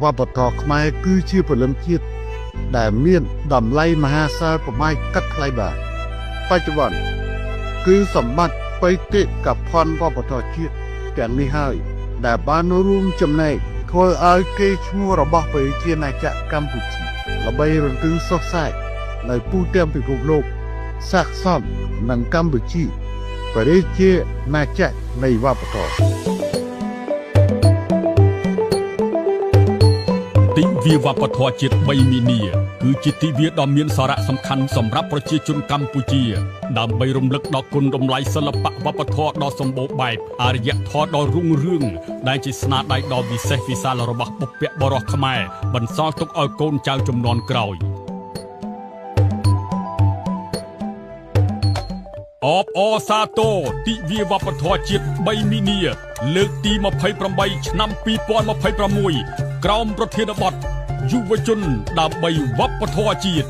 វប្បធម៌ខ្មែរគឺជាព្រលឹងជាតិដែលមានតម្លៃមហាសាលប្រមាណកាត់ថ្លៃបានបច្ចុប្បន្នគឺសម្បត្តិបេតិកភណ្ឌវប្បធម៌ជាតិទាំងនេះហើយដែលបានរួមចំណែកធ្វើឲ្យកេរ្តិ៍ឈ្មោះរបស់ប្រជាណាចក្រកម្ពុជាល្បីរន្ទឺសុសសាយនៅទូទាំងពិភពលោកស័ក្តិសមនឹងកម្ពុជាប្រជាណាចក្រនៃវប្បធម៌ទិវាវប្បធម៌ជាតិ3មីនាគឺជាទិវាដ៏មានសារៈសំខាន់សម្រាប់ប្រជាជនកម្ពុជាដើម្បីរំលឹកដល់គុណតម្លៃសិល្បៈវប្បធម៌ដ៏សម្បូរបែបអរិយធម៌ដ៏រុងរឿងដែលជាស្នាដៃដ៏វិសេសវិសាលរបស់បុព្វបុរសខ្មែរបន្សល់ទុកឲ្យកូនចៅជំនាន់ក្រោយអបអរសាទរទិវាវប្បធម៌ជាតិ3មីនាលើកទី28ឆ្នាំ2026ក្រោមប្រធានបទយុវជនដើម្បីវប្បធម៌ជាតិ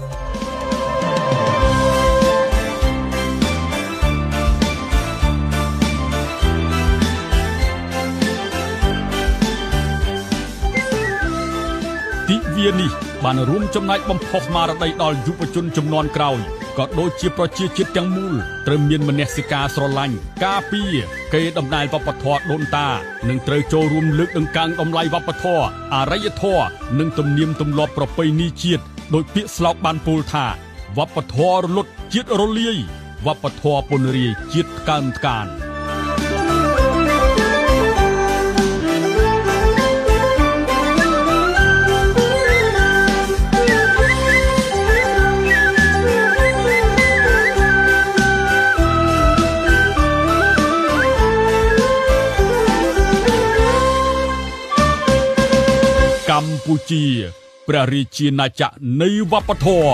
ទិវានេះបានរួមចំណែកបំផុសស្មារតីដល់យុវជនជំនាន់ក្រោយក៏ដូចជាប្រជាជាតិទាំងមូលត្រូវមានមនសិការស្រឡាញ់ការពារកេរដំណែលវប្បធម៌ដូនតានិងត្រូវចូលរួមលើកតម្កើងតម្លៃវប្បធម៌អរិយធម៌និងទំនៀមទម្លាប់ប្រពៃណីជាតិដោយពាក្យស្លោកបានពោលថាវប្បធម៌រលត់ជាតិរលាយវប្បធម៌ពនរាយជាតិកើនថ្កានកម្ពុជាព្រះរាជាណាចក្រនៃវប្បធម៌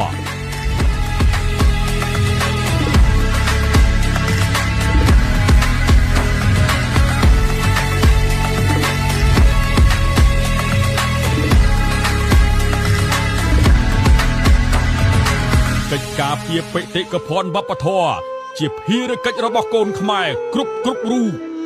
កិច្ចការពារបេតិកភណ្ឌវប្បធម៌ជាភារកិច្ចរបស់កូនខ្មែរគ្រប់រូប។